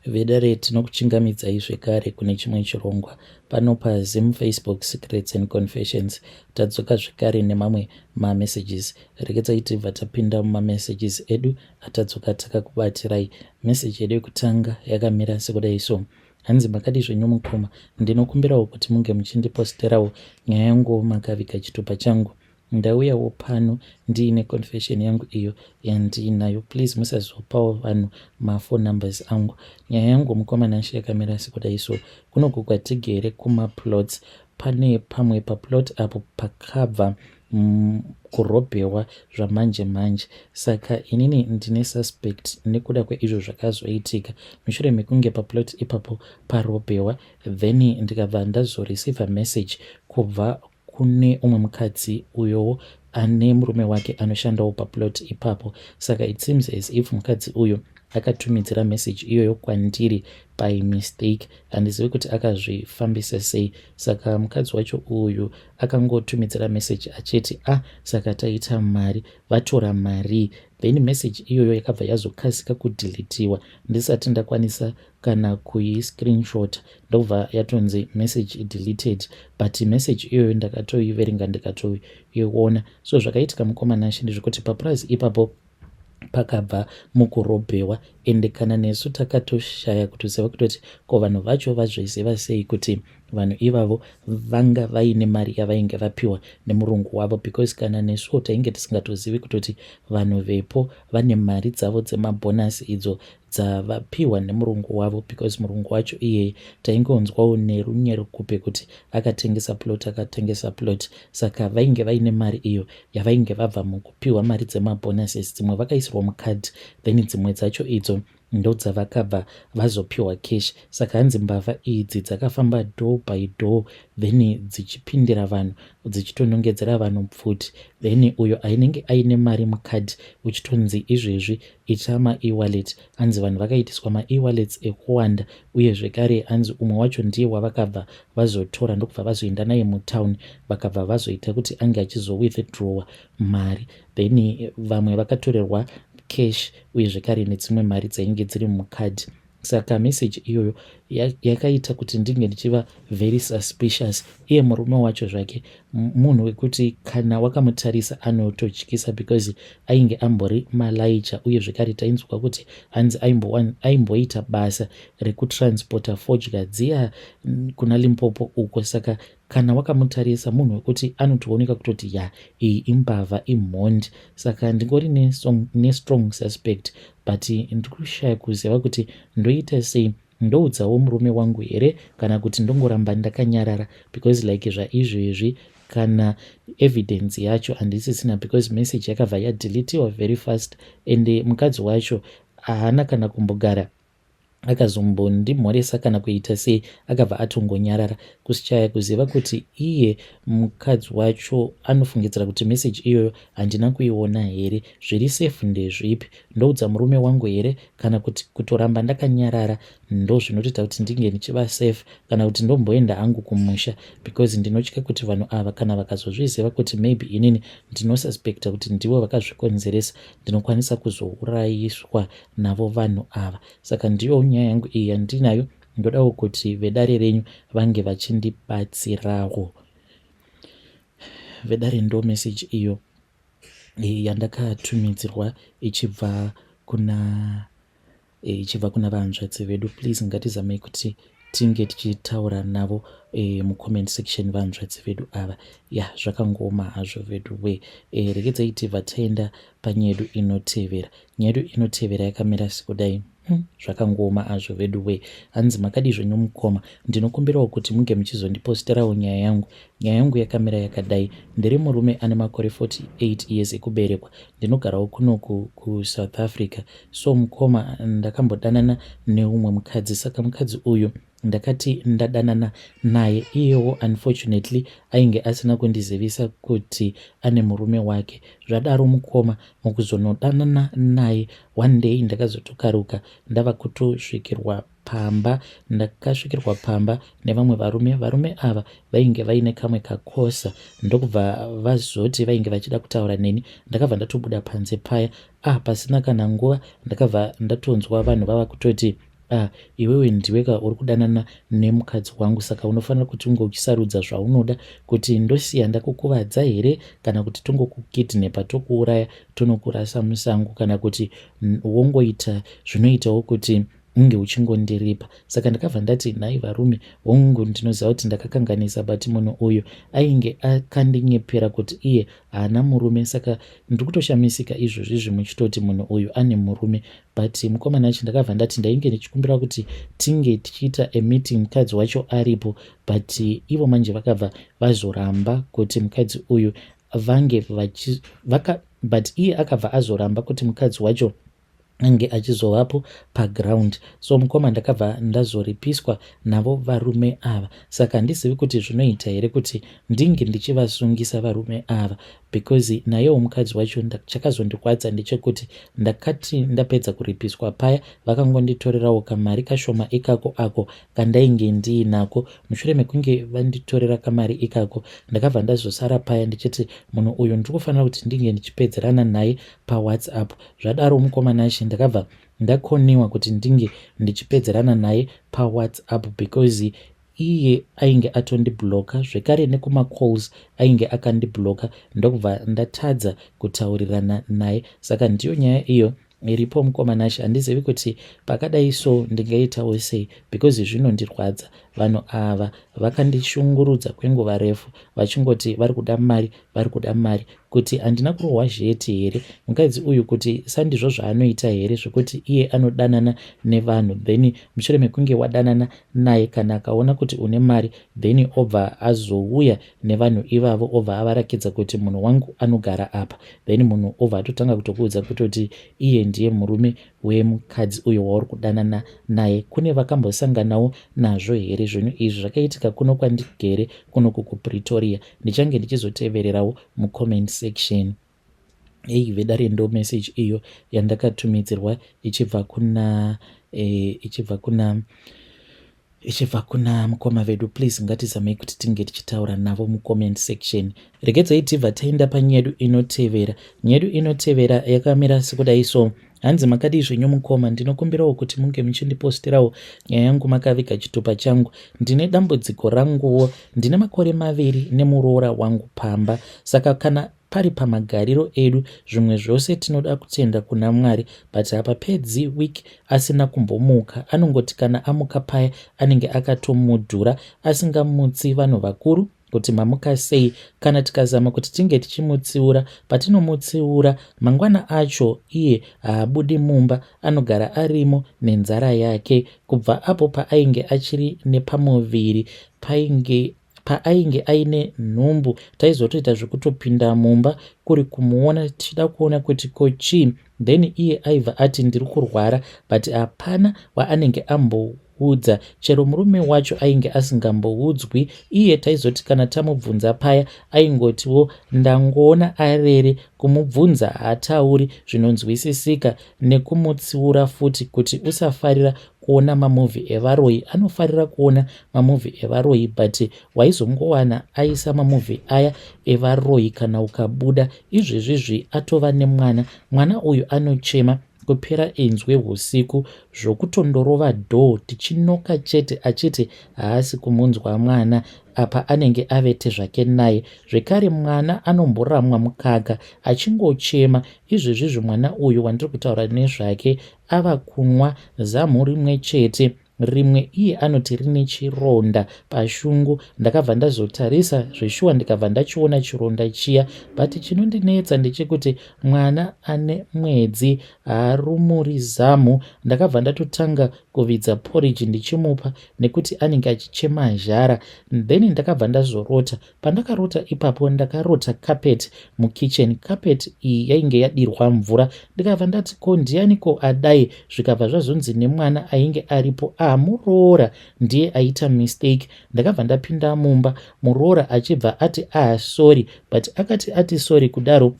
Vedare tinokuchingamidzai zvekare kune chimwe chirongwa pano paZim Facebook Secrets and Confessions. Tadzoka zvekare nemamwe mamessages. Regedzai tibva tapinda mumamessages edu atadzoka takakubatirai. Message yedu yekutanga yakamira sekudai so. Hanzi makadii zvenyu mukoma, ndinokumbirawo kuti munge muchindiposterawo nyaya yanguwo makaviga chitupa changu. Ndauyawo pano ndiine confession yangu iyo yandiinayo please musazopawo vanhu maphone numbers angu. Nyaya yangu mukoma Nashe yakamira sekudai so. Kunoku kwatigere kumaplots pane pamwe paplot apo pakabva kurobhewa zvamanje manje saka inini ndine suspect nekuda kweizvo zvakazoitika mushure mekunge paplot ipapo parobhewa then ndikabva ndazoreceiver message kubva kune umwe mukadzi uyowo ane murume wake anoshandawo paplot ipapo saka it seems as if mukadzi uyu akatumidzira message iyoyo kwandiri by mistake handizivi kuti akazvifambisa sei saka mukadzi wacho uyu akangotumidzira message achiti ah saka taita mari vatora mari then message iyoyo yakabva yazokasika kudhilitiwa ndisati ndakwanisa kana kuiscreenshot ndobva yatonzi message deleted but message iyoyo ndakatoiverenga ndikatoiona so zvakaitika mukoma Nashe ndezvekuti papurazi ipapo pakabva mukurobhewa ende kana nesu takatoshaya kutoziva kutoti ko vanhu vacho vazviziva sei kuti vanhu ivavo vanga vaine mari yavainge vapiwa nemurungu wavo because kana nesuwo tainge tisingatozivi kutoti vanhu vepo vane mari dzavo dzemabhonasi idzo dzavapiwa nemurungu wavo because murungu wacho iyeye taingonzwawo nerunyerukupe kuti akatengesa plot akatengesa plot saka vainge vaine mari iyo yavainge vabva mukupiwa mari dzemabonuses dzimwe vakaisirwa mukadhi then dzimwe dzacho idzo ndodzavakabva vazopiwa cash saka hanzi mbavha idzi dzakafamba door by door then dzichipindira vanhu dzichitonongedzera vanhu pfuti then uyo ainenge aine mari mukadhi uchitonzi izvezvi ita maewallet hanzi vanhu vakaitiswa maewallets ekuwanda uye zvekare hanzi umwe wacho ndiye wavakabva vazotora ndokubva vazoenda naye mutown vakabva vazoita kuti ange achizowithdrawa mari then vamwe vakatorerwa cash uye zvekare nedzimwe mari dzainge dziri mukadhi saka message iyoyo yakaita kuti ndinge ndichiva very suspicious iye murume wacho zvake munhu wekuti kana wakamutarisa anototyisa because ainge ambori malaicha uye zvekare tainzwa kuti hanzi aimboita basa rekutransporta fodya dziya kuna Limpopo uko saka kana wakamutarisa munhu wekuti anotooneka kutoti ya iyi imbavha imhondi saka ndingori nestrong suspect but ndiri kushaya kuziva kuti ndoita sei ndoudzawo murume wangu here kana kuti ndongoramba ndakanyarara because like zvaizvezvi kana evidence yacho handisisina because message yakabva yadeletiwa very fast and mukadzi wacho haana kana kumbogara akazombondimhoresa kana kuita sei akabva atongonyarara kusichaya kuziva kuti iye mukadzi wacho anofungidzira kuti meseji iyoyo handina kuiona here zviri safe ndezvipi ndoudza murume wangu here kana kuti kutoramba ndakanyarara ndozvinotoita kuti ndinge ndichiva safe kana kuti ndomboenda hangu kumusha because ndinotya kuti vanhu ava kana vakazozviziva kuti maybe inini ndinosuspecta kuti ndivo vakazvikonzeresa ndinokwanisa kuzourayiswa navo vanhu ava saka ndiyo nyaya yangu iyi yandinayo ndodawo kuti vedare renyu vange vachindibatsirawo vedare ndo message iyo yandakatumidzirwa ichibva kuna ichibva kuna vahanzvadzi vedu please ngatizamei kuti tinge tichitaura navo mucomment section vahanzvadzi vedu ava ya zvakangooma hazvo vedu we regedzai tibva taenda panyaya yedu inotevera nyaya yedu inotevera yakamira sekudai zvakangooma azvo vedu we hanzi makadii zvenyu mukoma ndinokumbirawo kuti munge muchizondiposterawo nyaya yangu nyaya yangu yakamira yakadai ndiri murume ane makore 48 years ekuberekwa ndinogarawo kunoku kusouth africa so mukoma ndakambodanana neumwe mukadzi saka mukadzi uyu ndakati ndadanana naye iyewo unfortunately ainge asina kundizivisa kuti ane murume wake zvadaro mukoma mukuzonodanana naye one day ndakazotokaruka ndava kutosvikirwa pamba ndakasvikirwa pamba nevamwe varume varume ava vainge vaine kamwe kakosa ndokubva vazoti vainge vachida kutaura neni ndakabva ndatobuda panze paya ah pasina kana nguva ndakabva ndatonzwa vanhu vava kutoti Ah, iwewe ndiweka uri kudanana nemukadzi wangu, saka unofanira kuti unge uchisarudza zvaunoda kuti ndosiya ndakukuvadza here kana kuti tongokukidnepa tokuuraya tonokurasa musango kana kuti wongoita zvinoitawo kuti unge uchingondiripa. Saka ndakabva ndati nhai varume, hongu ndinoziva kuti ndakakanganisa but munhu uyu ainge akandinyepera kuti iye haana murume, saka ndiri kutoshamisika izvozvizvi muchitoti munhu uyu ane murume. But mukomana acho ndakabva ndati ndainge ndichikumbira kuti tinge tichiita a meeting mukadzi wacho aripo, but ivo manje vakabva vazoramba kuti mukadzi uyu vange vachi vaka, but iye akabva azoramba kuti mukadzi wacho ange achizovapo paground. So mukoma, ndakabva ndazoripiswa navo varume ava, saka handizivi kuti zvinoita here kuti ndinge ndichivasungisa varume ava, because nayewo mukadzi wacho, chakazondirwadza ndechekuti ndakati ndapedza kuripiswa paya, vakangonditorerawo kamari kashoma ikako ako kandainge ndiinako. Mushure mekunge vanditorera kamari ikako, ndakabva ndazosara paya ndichiti munhu uyu ndiri kufanira kuti ndinge ndichipedzerana naye paWhatsApp. Zvadaro mukomana achi, ndakabva ndakoniwa kuti ndinge ndichipedzerana naye paWhatsApp because iye ainge atondibloka zvekare, nekumacalls ainge akandibloka, ndokubva ndatadza kutaurirana naye. Saka ndiyo nyaya iyo iripo, mukomana. Handizivi kuti pakadai so ndingaitawo sei, because zvinondirwadza. Vanhu ava vakandishungurudza kwenguva refu vachingoti vari kuda mari, vari kuda mari. Kuti handina kurohwa zheti here mukadzi uyu? Kuti sandizvo zvaanoita here zvekuti iye anodanana nevanhu, then mushure mekunge wadanana naye, kana akaona kuti une mari, then obva azouya nevanhu ivavo, obva avarakidza kuti munhu wangu anogara apa, then munhu obva atotanga kutokuudza kutoti iye ndiye murume wemukadzi uyo wauri kudanana naye? Kune vakambosanganawo nazvo here zvinhu izvi zvakaitika kuno kwandigere kunoku kuPretoria? Ndichange ndichizotevererawo mucomment section. Ei vedare, ndo message iyo yandakatumidzirwa ichibva kuna mukoma vedu. Please, ngatizamei kuti tinge tichitaura navo mucomment section. Regedzai tibva taenda panyedu inotevera. Nyedu inotevera yakamira sekudai so. Hanzi, "Makadii zvenyu mukoma? Ndinokumbirawo kuti munge muchindipostirawo nyaya yangu makaviga chitupa changu. Ndine dambudziko ranguwo. Ndine makore 2 nemuroora wangu pamba, saka kana pari pamagariro edu, zvimwe zvose tinoda kutenda kuna Mwari, but hapapedzi week asina kumbomuka. Anongoti kana amuka paya anenge akatomudhura, asingamutsi vanhu vakuru kuti mamuka sei. Kana tikazama kuti tinge tichimutsiura, patinomutsiura mangwana acho iye haabudi mumba, anogara arimo nenzara yake. Kubva apo paainge achiri nepamuviri, painge paainge aine nhumbu, taizotoita zvekutopinda mumba kuri kumuona tichida kuona kuti ko chii, then iye aibva ati ndiri kurwara, but hapana waanenge amboudza. Chero murume wacho ainge asingamboudzwi iye. Taizoti kana tamubvunza paya, aingotiwo ndangoona arere. Kumubvunza haatauri zvinonzwisisika. Nekumutsiura futi kuti usafarira kuona mamovie evaroyi, anofarira kuona mamovie evaroyi, but waizongowana aisa mamovie aya evaroyi kana ukabuda. Izvezvizvi atova nemwana. Mwana uyu anochema kupera inzwi usiku zvokutondorova door tichinoka chete, achiti haasi kumunzwa mwana, apa anenge avete zvake naye. Zvekare mwana anomboramwa mukaka achingochema. Izvezvizvi mwana uyu wandiri kutaura nezvake ava kunwa zamu rimwe chete, rimwe iye anoti rine chironda pashungu. Ndakabva ndazotarisa zveshuwa, ndikabva ndachiona chironda chiya, but chinondinetsa ndechekuti mwana ane mwedzi haarumuri zamu. Ndakabva ndatotanga kuvidza porridge ndichimupa nekuti anenge achichema zhara. Then ndakabva ndazorota. Pandakarota ipapo, ndakarota carpet mukitchen. Carpet iyi yainge yadirwa mvura. Ndikabva ndati ko ndiani ko adai? Zvikabva zvazonzi nemwana ainge aripo, amuroora ndiye aita mistake. Ndakabva ndapinda mumba, muroora achibva ati, 'Ah, sorry,' but akati ati sorry kudaro,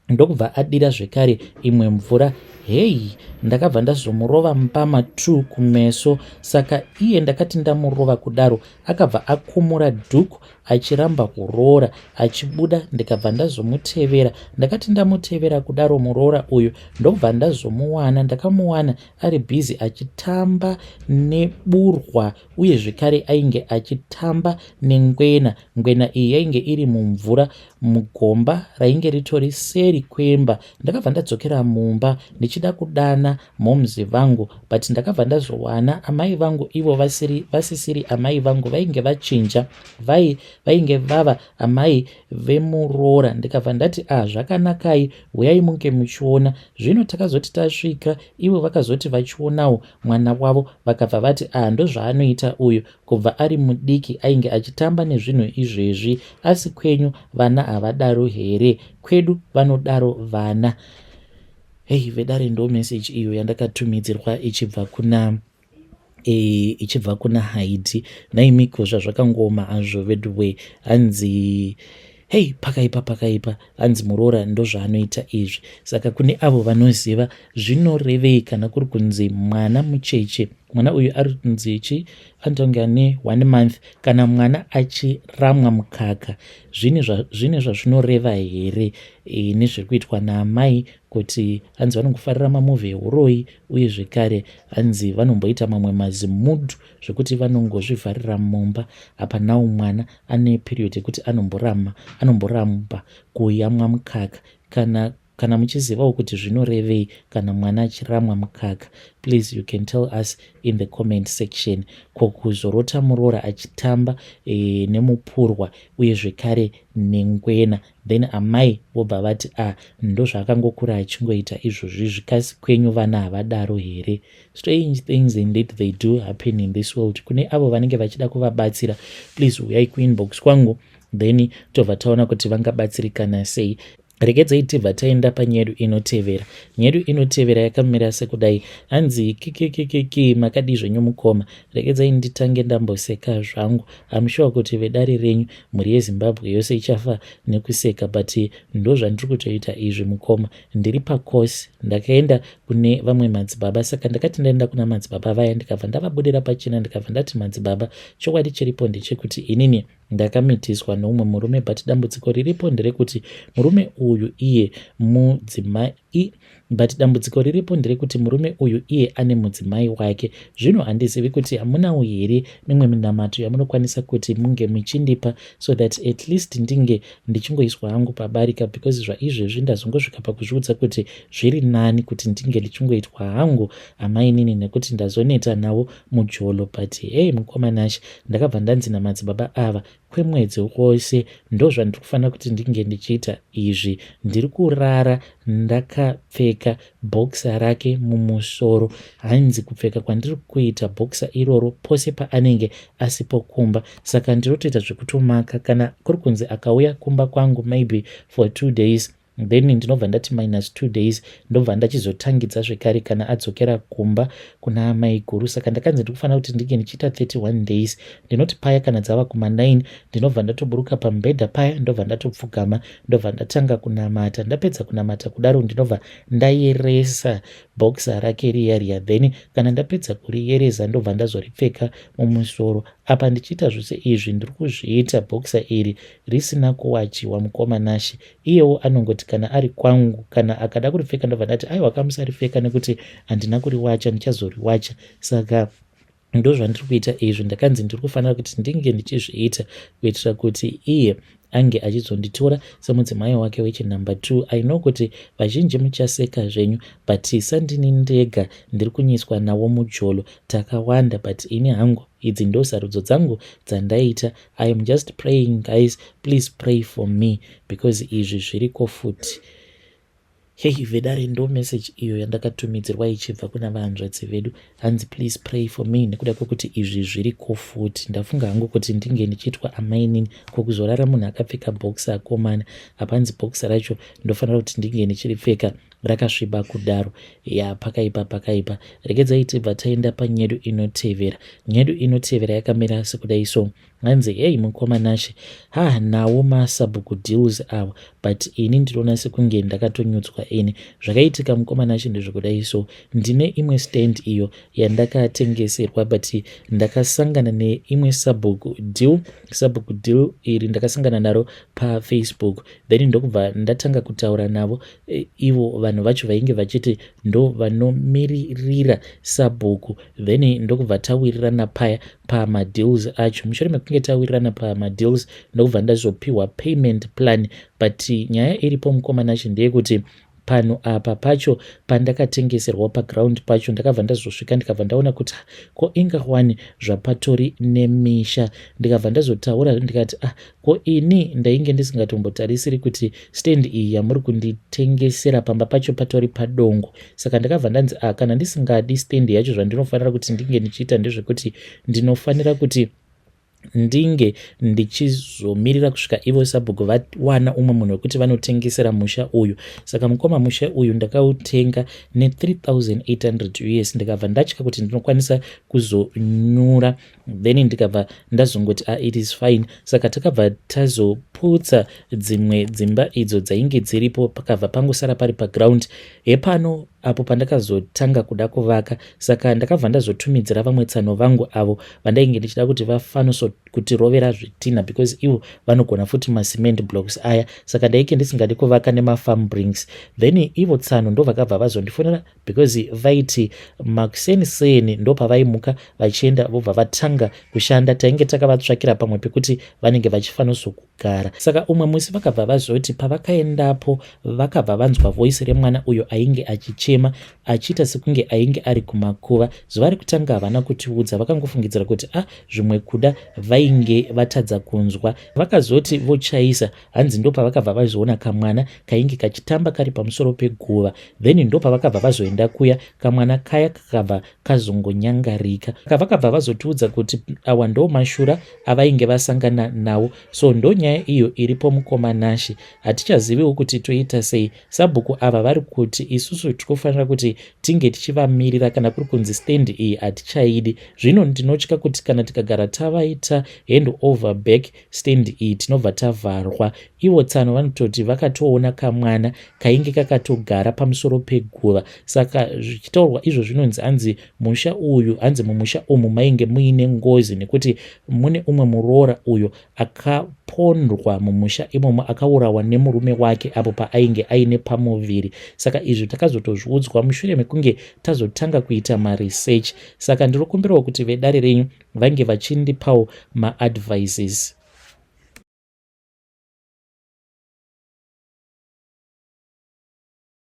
ndokubva adira zvekare imwe mvura. Heyi, ndakabva ndazomurova mbama 2 kumeso. Saka iye ndakati ndamurova kudaro akabva akumura dhuku achiramba kuroora achibuda ndikabva ndazomutevera. Ndakati ndamutevera kudaro muroora uyu ndobva ndazomuwana. Ndakamuwana ari busy achitamba neburwa uye zvekare ainge achitamba nengwena. Ngwena iyi yainge iri mumvura mugomba rainge ritori seri kwemba. Ndakabva ndadzokera mumba ndichida kudana momz vangu but ndakabva ndazowana amai vangu ivo vasiri, vasisiri amai vangu vainge vachinja vai vainge vava amai vemuroora ndikabva ndati ah zvakanakai huyai munge muchiona zvino takazoti tasvika ivo vakazoti vachionawo mwana wavo vakabva vati ah ndozvaanoita uyu kubva ari mudiki ainge achitamba nezvinhu izvezvi asi kwenyu vana havadaro here kwedu vanodaro vana hei vedare ndo message iyo yandakatumidzirwa ichibva kuna e, ichibva kuna Haiti naimiko zvazvakangooma hazvo veduwe hanzi hei pakaipa pakaipa hanzi muroora ndozvaanoita izvi saka kune avo vanoziva zvinorevei kana kuri kunzi mwana mucheche mwana uyu ari kunzi chi anoita kunge ane one month kana mwana achiramwa mukaka zvine zvazvinoreva here e, nezviri kuitwa naamai kuti hanzi vanongofarira mamovie ehuroyi uye zvekare hanzi vanomboita mamwe mazimudhu zvekuti vanongozvivharira mumba apa nawo mwana ane period yekuti anomborama anomboramba kuyamwa mukaka kana kana muchizivawo kuti zvinorevei kana mwana achiramwa mukaka please you can tell us in the comment section ko kuzorota muroora achitamba e, nemupurwa uye zvekare nengwena then amai vobva vati a ah, ndozvaakangokura achingoita izvozvi zvikasi kwenyu vana havadaro here strange things indeed they do happen in this world kune avo vanenge vachida kuvabatsira please uyai kuinbox kwangu then tobva taona kuti vangabatsirikana sei regedzei tibva taenda panyedu inotevera nyedu inotevera yakamira sekudai hanzi kikikikiki makadii zvenyu mukoma regedzai nditange ndamboseka zvangu am sure kuti vedare renyu mhuri yezimbabwe yose ichafa nekuseka but ndozvandiri kutoita izvi mukoma ndiri pakosi ndakaenda kune vamwe madzibaba saka ndakati ndaenda kuna madzibaba vaya ndikabva ndavabudira pachena ndikabva ndati madzibaba chokwadi chiripo ndechekuti inini ndakamitiswa neumwe murume but dambudziko riripo nderekuti murume uyu iye mudzimai but dambudziko riripo nderekuti murume uyu iye ane mudzimai wake zvino handizivi kuti hamunawo here mimwe minamato yamunokwanisa kuti munge muchindipa so that at least ndinge ndichingoiswa hangu pabarika because zvaizvezvi ndazongosvika pakuzviudza kuti zviri nani kuti ndinge ndichingoitwa hangu amainini nekuti ndazoneta nawo mujolo but hei mukoma Nashe ndakabva ndanzi namadzibaba ava kwemwedzi wose ndozvandiri kufanira kuti ndinge ndichiita izvi ndiri kurara ndakapfeka boxer rake mumusoro hanzi kupfeka kwandiri kuita boxer iroro pose paanenge asipo kumba saka ndinotoita zvekutomaka kana kuri kunzi akauya kumba kwangu maybe for 2 days then ndinobva ndati minus 2 days ndobva ndachizotangidza zvekare kana adzokera kumba kuna amai guru saka ndakanzi ndikufanira kuti ndinge ndichiita 31 days ndinoti paya kana dzava kuma9 ndinobva ndatoburuka pamubhedha paya ndobva ndatopfugama ndobva ndatanga kunamata ndapedza kunamata kudaro ndinobva ndayeresa boxer rake riya riya then kana ndapedza kuriyeresa ndobva ndazoripfeka mumusoro apa ndichiita zvose izvi ndiri kuzviita boxer iri risina kuwachiwa mukoma Nashe iyewo anongoti kana ari kwangu kana akada kuripfeka ndobva ndati aiwa kamusaripfeka nekuti handina kuriwacha ndichazoriwacha saka ndozvandiri kuita izvi ndakanzi ndiri kufanira kuti ndinge ndichizviita kuitira kuti iye ange achizonditora semudzimai wake wechinumber 2 i know kuti vazhinji muchaseka zvenyu but sandini ndega ndiri kunyiswa nawo mujolo takawanda but ini hangu idzi ndo sarudzo dzangu dzandaita i am just praying guys please pray for me because izvi zviriko futi hei vedare ndo message iyo yandakatumidzirwa ichibva kuna vahanzvadzi vedu hanzi please pray for me nekuda kwekuti izvi zviriko futi ndafunga hangu kuti ndinge ndichiitwa amainini kwokuzorara munhu akapfeka boxer akomana apanzi boxer racho ndofanira kuti ndinge ndichiripfeka rakasviba kudaro ya pakaipa pakaipa regedzai tibva taenda panyedu inotevera nyedu inotevera yakamira sekudai so. Hanzi, "Hei mukoma Nashe, ha, nawo masabhuku deals awa, but ini ndinoona sekunge ndakatonyudzwa ini. Zvakaitika, mukoma Nashe, ndezvekudai. So ndine imwe stand iyo yandakatengeserwa, but ndakasangana neimwe sabhuku deal. Sabhuku deal iri ndakasangana naro paFacebook, then ndokubva ndatanga kutaura navo. Ivo vanhu vacho vainge vachiti ndo vanomiririra sabhuku, then ndokubva tawirirana paya pamadeals acho. Mushure mekunge tawirirana pamadeals, ndokubva ndazopiwa payment plan. But nyaya iripo, mukoma Nashe, ndeyekuti pano apa pacho pandakatengeserwa, paground pacho, ndakabva ndazosvika, ndikabva ndaona kuti ko inga wani zvapatori nemisha. Ndikabva ndazotaura ndikati, 'Ah, ko ini ndainge ndisingatombotarisiri kuti stand iyi yamuri kunditengesera, pamba pacho patori padongo.' Saka ndakabva ndanzi, ah, kana ndisingadi stand yacho, zvandinofanira kuti ndinge ndichiita ndezvekuti ndinofanira kuti ndinge ndichizomirira kusvika ivo sabhuku vawana umwe munhu wekuti vanotengesera musha uyu. Saka mukoma, musha uyu ndakautenga ne3800 US. Ndikabva ndatya kuti ndinokwanisa kuzonyura, then ndikabva ndazongoti, ah, it is fine. Saka takabva tazoputsa dzimwe dzimba idzo dzainge dziripo, pakabva pangosara pari paground hepano apo pandakazotanga kuda kuvaka. Saka ndakabva ndazotumidzira vamwe tsano vangu avo vandainge ndichida kuti vafanoso kutirovera zvitina, because ivo vanogona futi macement blocks aya. Saka ndainge ndisingadi kuvaka nemafarm bricks. Then ivo tsano ndo vakabva vazondifonera, because vaiti makuseniseni ndo pavaimuka vachienda, vobva vatanga kushanda. Tainge takavatsvakira pamwe pekuti vanenge vachifanosokugara. Saka umwe musi vakabva vazoti pavakaendapo, vakabva vanzwa voice remwana uyo ainge achichema, achiita sekunge ainge ari kumakuva. Zuva rekutanga havana kutiudza, vakangofungidzira kuti, ah, zvimwe kuda vainge vatadza kunzwa. Vakazoti vochaisa, hanzi ndo pavakabva vazoona kamwana kainge kachitamba kari pamusoro peguva. Then ndo pavakabva vazoenda kuya, kamwana kaya kakabva kazongonyangarika. Vakabva vazotiudza kuti awa ndo mashura avainge vasangana nawo. So ndo nyaya iyo iripo, mukoma Nashe. Hatichaziviwo kuti toita sei. Sabhuku ava vari kuti isusu tinofanira kuti tinge tichivamirira kana kuri kunzi stand iyi hatichaidi. Zvino ndinotya kuti kana tikagara tavaita hand over back stand iyi, tinobva tavharwa. Ivo tsano vanototi vakatoona kamwana kainge kakatogara pamusoro peguva. Saka zvichitaurwa izvo, zvinonzi, hanzi musha uyu, hanzi mumusha umu mainge muine ngozi, nekuti mune umwe muroora uyo akapondwa mumusha imomo, akaurawa nemurume wake apo paainge aine pamuviri. Saka izvi takazotozviudzwa mushure mekunge tazotanga kuita maresearch. Saka ndinokumbirawo kuti vedare renyu vange vachindipawo maadvices."